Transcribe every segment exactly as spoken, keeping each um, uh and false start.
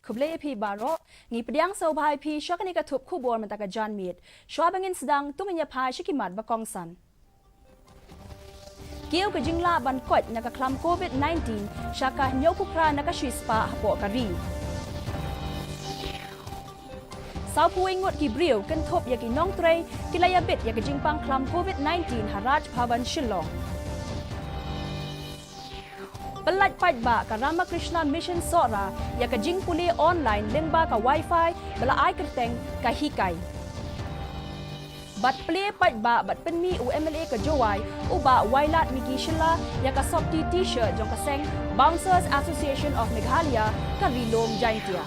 Khublei ïa phi baroh, ngi pdiang sngewbha ïa phi sha kane ka thup khubor mynta ka janmiet. Shuwa ba ngin sdang, to ngin ïa phai sha ki mat ba kongsan. Kiew ka jinglah ban koit na ka khlam covid nineteen sha ka hynñiewphew phra na ka shispah hapoh ka ri. Sawphew wei ngut ki briew kynthup ïa ki nongtrei ki la ïabit ïa ka jingpang khlam covid nineteen ha Raj Bhavan Shillong. Pyllait paidbah ka Ramakrishna Mission Sohra ïa ka jingpule online lyngba ka wifi ba la ai kyrteng ka Hikai. Bad plie paidbah bad pynmih u M L A ka Jowai u Bah Wailadmiki Shylla ïa ka sopti T-shirt jong ka seng Bouncers Association of Meghalaya ka Ri Lum Jaiñtia.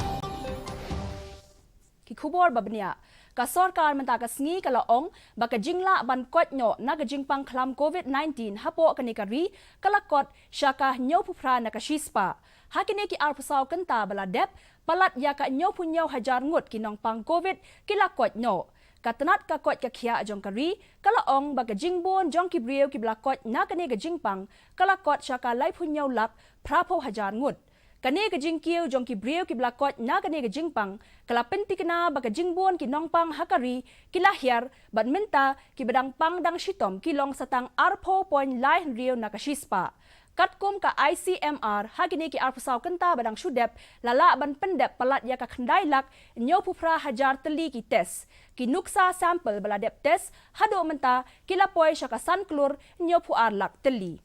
Ki khubor ba bniah. Ka sorkar mynta ka sngi ka la ong ba ka jinglah ban koit noh na ka jingpang khlam covid nineteen hapoh kane ka ri ka la kot sha ka hynñiewphew phra na ka shispah. Ha kine ki arphew saw kynta ba la dep, palat ïa ka hynñiewphew hynñiew hajar ngut ki nongpang covid ki la koit noh. Ka tnat ka koit ka khiah jong ka ri ka la ong ba ka jingbun jong ki briew kiba la koit na kane ka jingpang ka la kot sha ka laiphew hynñiew lak phraphew hajar ngut. Kane ka jingkiew jong ki briew kiba la koit na kane ka jingpang ka la pynthikna ba ka jingbun ki nongpang ha ka ri ki la hiar bad mynta kiba dang pang dang shitom ki long sa tang arphew point lai hynriew na ka shispah. Katkum ka I C M R, ha kine ki arphew saw kynta ba dang shu dep la lah ban pyndep palat ïa ka khyndai lak hynñiewphew phra hajar tylli ki test. Ki nuksa sample ba la dep test haduh mynta ki la poi sha ka san klur hynñiewphew ar lak tylli.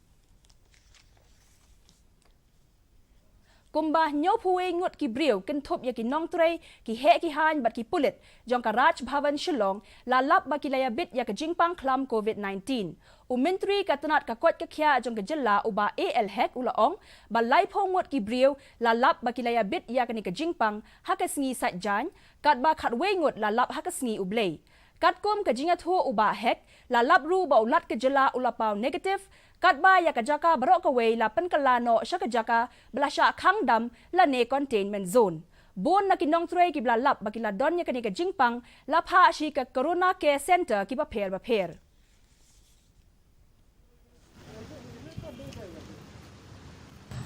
Kumba hynñiewphew wei ngut ki briew kynthup ïa ki nongtrei, ki heh ki haiñ bad ki pulit jong ka Raj Bhavan Shillong la lap ba ki la ïabit ïa ka jingpang khlam covid nineteen. U Myntri ka tnat ka koit ka khiah jong ka jylla u Bah A L Hek u la ong ba laiphew ngut ki briew la lap ba ki la ïabit ïa kane ka jingpang ha ka sngi Saitjaiñ, katba khatwei ngut la lap ha ka sngi U Blei. Katkum ka jingïathuh u Bah Hek, la lap ruh ba u Lat ka jylla u la paw negative, katba ïa ka jaka baroh kawei la pynkylla noh sha ka jaka ba la shah khang dam lane containment zone. Bun na ki nongtrei kiba la lap ba ki la don ïa kane ka jingpang la phah sha ka Corona Care Centre kiba pher bapher.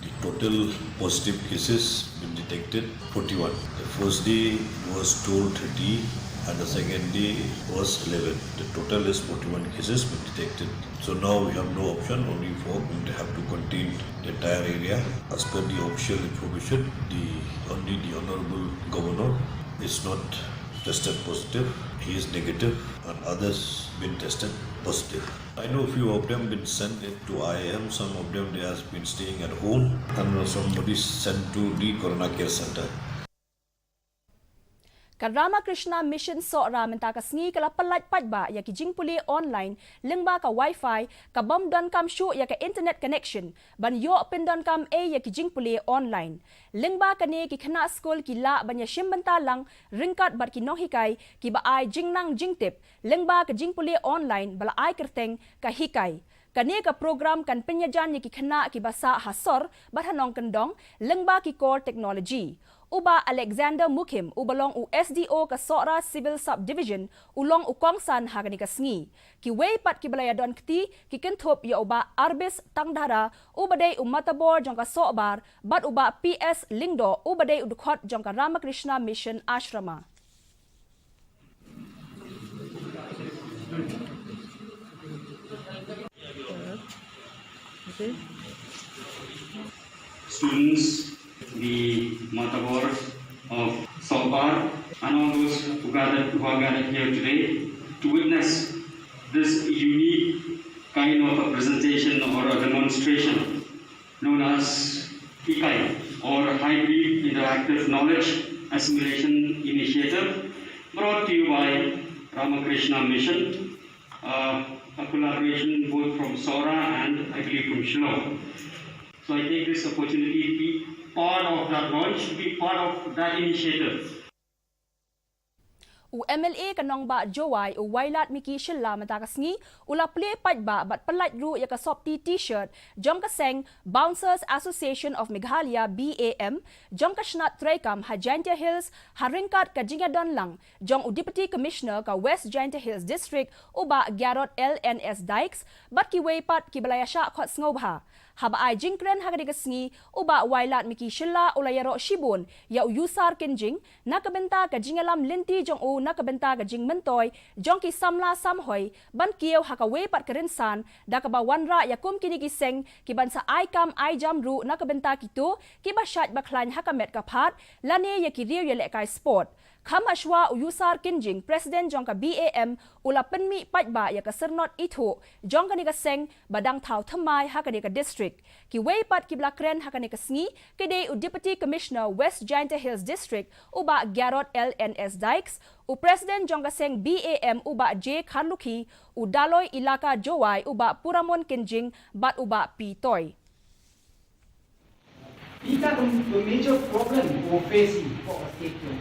The total positive cases been detected, forty-one. The first day was told thirty, and the second day was eleven. The total is forty-one cases been detected. So now we have no option, only for we have to contain the entire area. As per the official information, the only the Honorable Governor is not tested positive. He is negative, and others been tested positive. I know few of them been sent it to I I M. Some of them, they has been staying at home, and somebody sent to the Corona Care Center. Ka Ramakrishna Mission Sohra mynta ka sngi ka la pyllait paidbah ïa ki jingpule online lyngba ka wifi, ka bym donkam shuh ïa ka internet connection ban ïoh pyndonkam ei ïa ki jingpule online. Lyngba kane ki khynnah skul ki lah ban ïashim bynta lang ryngkat bad ki nonghikai kiba ai jingnang jingtip lyngba ka jingpule online ba la ai kyrteng ka Hikai. Kane ka program kan pynïajan ïa ki khynnah kiba sah ha sor bad ha nongkyndong lyngba ki kor technology. U Bah Alexander Mukhim, uba long u S D O ka Sohra Civil Subdivision, u long u kongsan ha kane ka sngi. Kiwei pat kiba la ïadon kti ki kynthup ïa u Bah Arbis Tangdhara, uba dei u matabor jong ka Sohbar, bad u Bah P S Lyngdoh, uba dei u dkhot jong ka Ramakrishna Mission Ashrama. Students, the matabor of Sohbar, and all those who gathered, who are gathered here today to witness this unique kind of a presentation or a demonstration known as Hikai, or Hybrid Interactive Knowledge Assimilation Initiative, brought to you by Ramakrishna Mission, uh, a collaboration both from Sohra and, I believe, from Shillong. So I take this opportunity to be part of that launch, to be part of that initiative. U M L A ka nongbah Jowai u Wailadmiki Shylla mynta ka sngi u la plie paidbah bad pyllait ruh ïa ka sopti T-shirt jong ka seng Bouncers Association of Meghalaya, B A M, jong ka shnat treikam ha Jaintia Hills ha ryngkat ka jingïadon lang jong u Deputy Commissioner ka West Jaintia Hills District u Bah Garod L N S Dykes bad kiwei pat kiba la ïashah khot sngewbha. Haba ai jingkren ha kane ka sngi, u Bah Wailadmiki Shylla u la ïaroh shibun ïa u Yusar Kynjing na ka bynta ka jingïalam lynti jong u na ka bynta ka jingmyntoi jong ki samla samhoi ban kiew ha kawei pat ka rynsan da kaba wanrah ïa kum kine ki seng kiban sa ai kam ai jam ruh na ka bynta kito kiba shait ba khlaiñ ha ka met ka phad lane ïa ki riew ïalehkai sport. Kham hashwa u Yusar Kynjing, President jong ka B A M, u la pynmih paidbah ïa ka syrnod ithuh jong kane ka seng ba dang thaw thymmai ha kane ka district. Kiwei pat kiba la kren ha kane ka sngi ki dei u Deputy Commissioner West Jaintia Hills District u Bah Garod L N S Dykes, u President jong ka seng B A M u Bah J Kharlukhi, u Daloi Ilaka Jowai u Bah Puramon Kynjing bad u Bah P Toi. Ita the, the major problem ko facing ko state ko.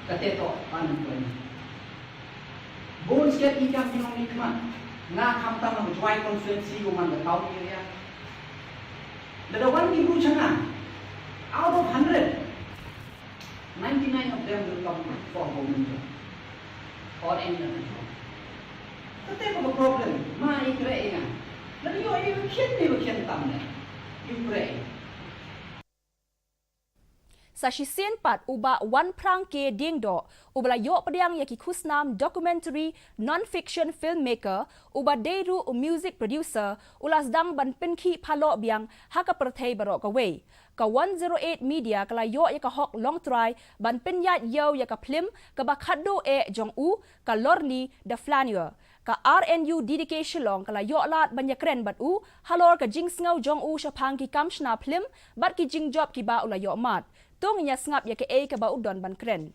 Kate to unemployment. Bun siat ita ki nongmihkhmat. Nga khamtam ha Jowai constituency ko man the town area. Lada wan ki bru changa, out of hundred, ninety-nine of them will come for government job or any other job. Kate ko problem, ma i kre i nga. Lada ïoh i ba khian ne ba khian tam ne. I kre i. Sa shisien pat u Bah Wanphrang K Diengdoh, uba la ïoh pdiang ïa ki khusnam documentary non-fiction filmmaker, uba dei ruh u music producer, u la sdang ban pynkhih phalok biang ha ka pyrthei baroh kawei. Ka one zero eight Media ka la ïoh ïa ka hok longtrai ban pynïaid ïew ïa ka phlim kaba khatduh eh jong u, ka Lorli the Flaneur. Ka R N U D D K Shillong ka la ïoh lad ban ïakren bad u halor ka jingsngew jong u shaphang ki kam shna phlim bad ki jingjop kiba u la ïoh mad. To ngin ïa sngap ïa kaei kaba u don ban kren.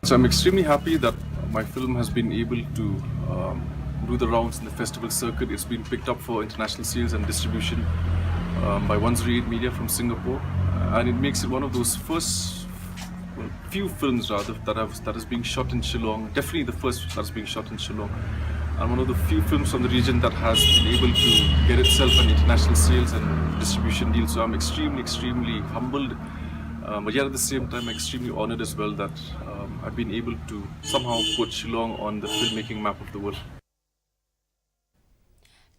So I'm extremely happy that my film has been able to um, do the rounds in the festival circuit. It's been picked up for international sales and distribution um, by one zero eight Media from Singapore, and it makes it one of those first few films rather that have that is being shot in Shillong. Definitely the first that is being shot in Shillong, and one of the few films from the region that has been able to get itself an international sales and distribution deal. So I'm extremely, extremely humbled, um, but yet at the same time extremely honored as well that um, I've been able to somehow put Shillong on the filmmaking map of the world.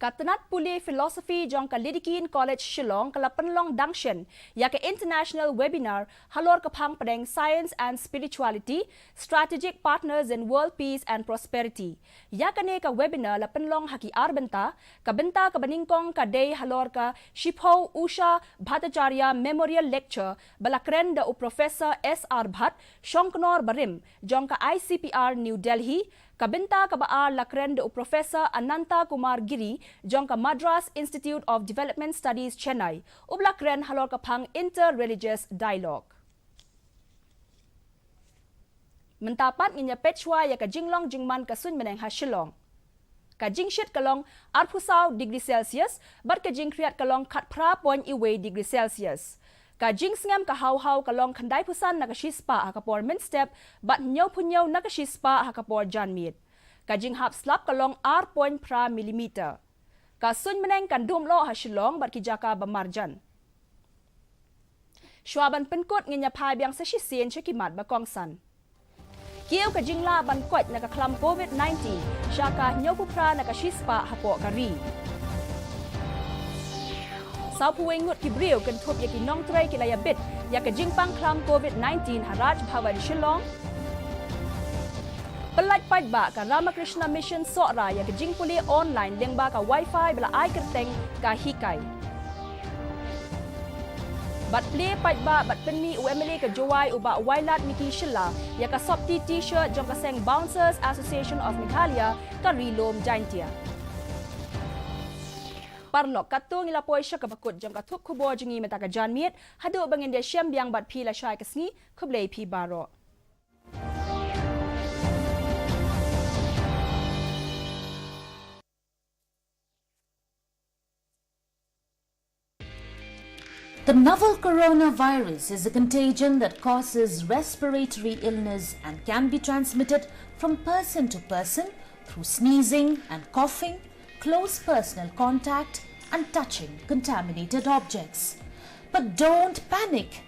Ka tnat pule philosophy jong ka Lidikin College Shillong ka la pynlong dang shen ïa ka international webinar halor ka phang pdeng Science and Spirituality, Strategic Partners in World Peace and Prosperity. Ïa kane ka webinar la pynlong ha ki ar bynta, ka bynta kaba nyngkong ka dei halor ka shiphew Usha Bhattacharya Memorial Lecture ba la kren da u Professor S R Bhatt, shongknor barim jong ka I C P R New Delhi, ka bynta kaba ar la kren da u Professor Ananta Kumar Giri jong ka Madras Institute of Development Studies Chennai, uba la kren halor ka phang Inter-Religious Dialogue. Mynta pat ngin ïa peit shuwa ïa ka jinglong jingman ka suiñ bneng ha Shillong. Ka jingshit ka long arphew saw degree Celsius bad ka jingkhriat ka long khatphra point wei degree Celsius. Ka jingsngem ka haw haw ka long khyndaiphew san na ka shispah ha ka por mynstep bad hynñiewphew hynñiew na ka shispah ha ka por janmiet. Ka jinghap slap ka long ar point phra millimeter. Ka suiñ bneng kan dum loh ha Shillong bad ki jaka ba marjan. Shuwa ban pynkut ngin ïa phai biang sa shisien sha ki mat ba kongsan. Kiew ka jinglah ban koit na ka khlam covid nineteen sha ka hynñiewphew phra na ka shispah hapoh ka ri. Sawphew wei ngut ki briew kynthup ïa ki nongtrei ki la ïa bit ïa ka jingpang khlam covid nineteen ha Raj Bhavan Shillong. Pyllait paidbah ka Ramakrishna Mission Sohra ïa ka jingpule online lyngba ka wifi ba la ai kyrteng ka Hikai. Bad plie paidbah bad pynmih u M L A ka Jowai u Bah Wailadmiki Shylla ïa ka sopti T-shirt jong ka seng Bouncers Association of Meghalaya ka Ri Lum Jaintia. Paralok, katto ngi la poi sha kaba kut jong ka thup khubor jong ngi mynta ka janmiet. Haduh ba ngin ïashem biang bad phi lashai ka sngi, khublei phi baroh. The novel coronavirus is a contagion that causes respiratory illness and can be transmitted from person to person through sneezing and coughing, close personal contact, and touching contaminated objects. But don't panic.